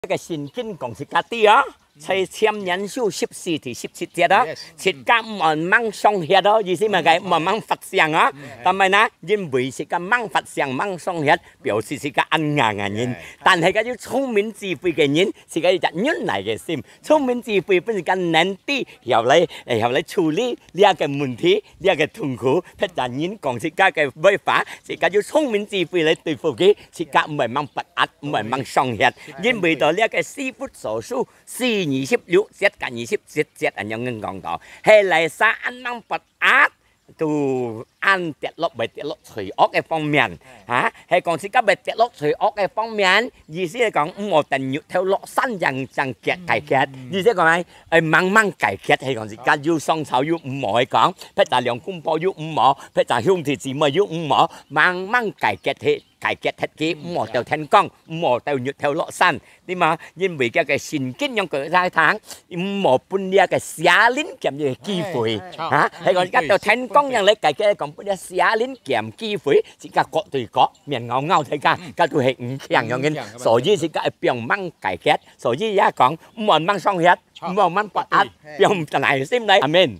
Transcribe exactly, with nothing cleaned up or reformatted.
个聖經講自家知哦，在箴言書十四第十七節哦，自家毋好吂上血哦，意思麼个？毋好吂發性哦。但係呢，因為自家吂發性、吂上血，表示自家恁硬个人。但係个有聰明智慧个人，自家有隻忍耐个心。聰明智慧分自家能知曉來，曉來處理這个問題，這个痛苦。別隻人講自家个壞話，自家有聰明智慧來對付佢，自家毋會吂發閼，毋會吂上血。因為到這个以弗所書 四二十六節甲二十七節恁樣講到，係哪儕恁吂發閼，都恁跌落，會跌落罪惡个方面。啊，係講自家會跌落罪惡个方面，意思係講，毋好等日頭落山正正解解決。意思講咩？愛吂吂解決，係講自家有上吵又毋好講，別隻兩公婆又毋好，別隻兄弟姊妹又毋好，吂吂解決去，解決忒佢，毋好到天光，毋好到日頭落山。 對嘛？因為這个聖經樣个在聽，毋好分這个邪靈劍个機會，哈，係講，自家到天光樣來解決，講分這邪靈劍機會，自家各對各，面咬咬大家，自家都係毋強樣个，所以自家愛放吂解決，所以也講，毋好吂上血，毋好吂發閼，放耐心來，阿門。